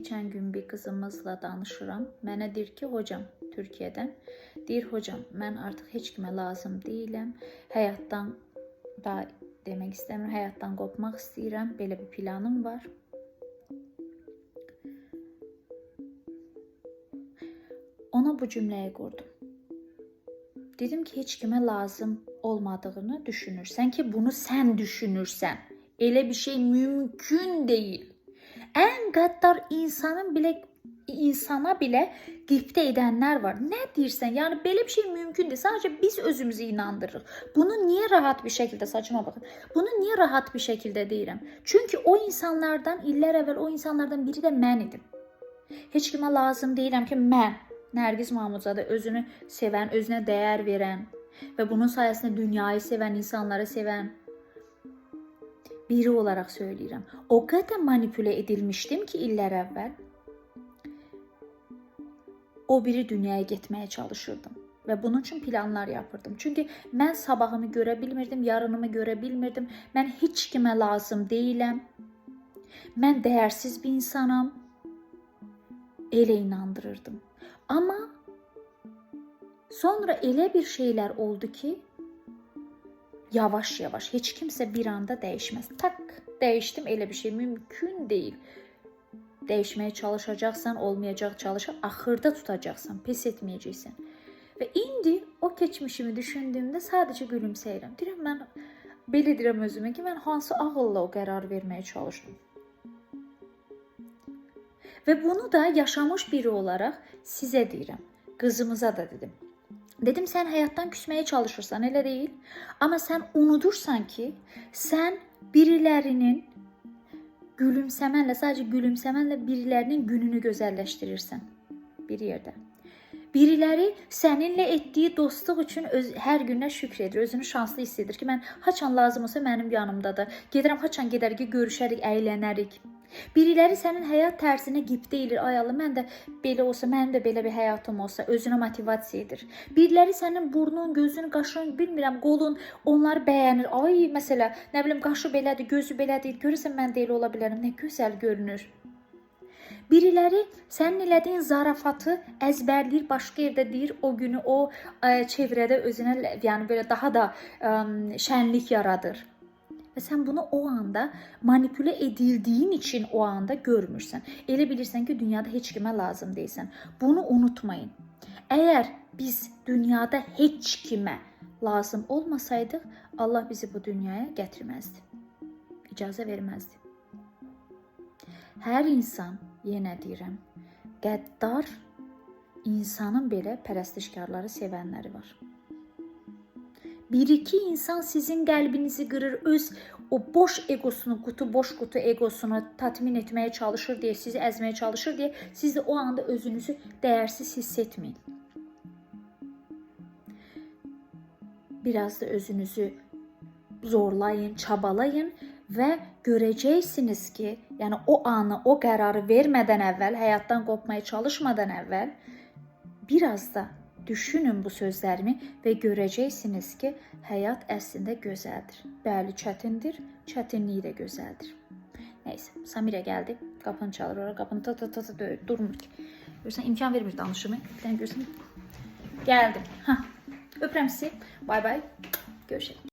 Keçən gün bir qızımızla danışıram. Mənə deyir ki, hocam, Türkiyədən. Deyir, hocam, mən artıq heç kimə lazım deyiləm. Həyatdan da demək istəmirəm, həyatdan qopmaq istəyirəm. Belə bir planım var. Ona bu cümləyi qurdum. Dedim ki, heç kimə lazım olmadığını düşünürsən ki, bunu sən düşünürsən. Elə bir şey mümkün deyil. Ən qəddar insanın belə insana belə qibtə edənlər var. Nə deyirsən? Yəni belə bir şey mümkün deyil. Sadəcə biz özümüzü inandırırıq. Bunu niyə rahat bir şəkildə saçma baxın. Bunu niyə rahat bir şəkildə deyirəm? Çünki o insanlardan illər əvvəl o insanlardan biri də mən idim. Heç kimə lazım deyiləm ki, mən Nərgiz Mahmudzadə özünü sevən, özünə dəyər verən və bunun sayəsində dünyayı sevən, insanları sevən biri olaraq söyləyirəm. O qədər manipülə edilmişdim ki, illər əvvəl o biri dünyaya getməyə çalışırdım və bunun üçün planlar yapırdım. Çünki mən sabahımı görə bilmirdim, yarınımı görə bilmirdim. Mən heç kimə lazım deyiləm. Mən dəyərsiz bir insanam. Elə inandırırdım. Amma sonra elə bir şeylər oldu ki, yavaş yavaş heç kimsə bir anda dəyişməz. Tak, dəyişdim, elə bir şey mümkün deyil. Dəyişməyə çalışacaqsan, olmayacaq çalışır, axırda tutacaqsan, pes etməyəcəksən. Və indi o keçmişimi düşündüyümdə sadəcə gülümsəyirəm. Deyirəm mən belə deyirəm özümə ki, mən hansı ağılla o qərarı verməyə çalışdım. Və bunu da yaşamış biri olaraq sizə deyirəm. Qızımıza da dedim. Dedim sən həyatdan küsməyə çalışırsan, elə deyil. Amma sən unudursan ki, sən birilərinin gülümsəmənlə, sadəcə gülümsəmənlə birilərinin gününü gözəlləşdirirsən bir yerdə. Biriləri səninlə etdiyi dostluq üçün hər günə şükr edir, özünü şanslı hiss edir ki, mən haçan lazım olsa mənim yanımdadır. Gedirəm, haçan gedərik, görüşərik, əylənərik. Biriləri sənin həyat tərzinə qibtə eləyir. Ay Allah, mən də belə olsa, mənim də belə bir həyatım olsa, özünə motivasiya edir. Biriləri sənin burnun, gözün, qaşın, bilmirəm, qolun, onları bəyənir. Ay, məsələ, nə bilim, qaşı belədir, gözü belədir. Görürsən mən də elə ola bilərəm. Nə gözəl görünür. Biriləri sənin elədiyin zarafatı əzbərləyir, başqa yerdə deyir, o günü o çevrədə özünə, yəni belə daha da şənlik yaradır. Və sən bunu o anda manipülə edildiyin üçün o anda görmürsən. Elə bilirsən ki, dünyada heç kimə lazım deyilsən. Bunu unutmayın. Əgər biz dünyada heç kimə lazım olmasaydıq, Allah bizi bu dünyaya gətirməzdi. İcazə verməzdi. Hər insan, yenə deyirəm, qəddar insanın belə pərəstişkarları sevənləri var. Bir iki insan sizin qəlbinizi qırır, öz o boş egosunu, boş qutu egosunu tatmin etməyə çalışır deyə, sizi əzməyə çalışır deyə, siz də o anda özünüzü dəyərsiz hiss etməyin. Biraz da özünüzü zorlayın, çabalayın və görəcəksiniz ki, yəni o anı, o qərarı vermədən əvvəl, həyatdan qopmaya çalışmadan əvvəl biraz da düşünün bu sözlərimi və görəcəksiniz ki, həyat əslində gözəldir. Bəli, çətindir, çətinliyi də gözəldir. Nəysə, Samirə gəldi, qapını çalır ora, qapını ta ta ta ta döyür, durmur ki. Görürsən, imkan vermir danışımı. Bir dənə görürsən. Gəldim. Ha. Öpürəm sizi. Bay bay. Görüşərik.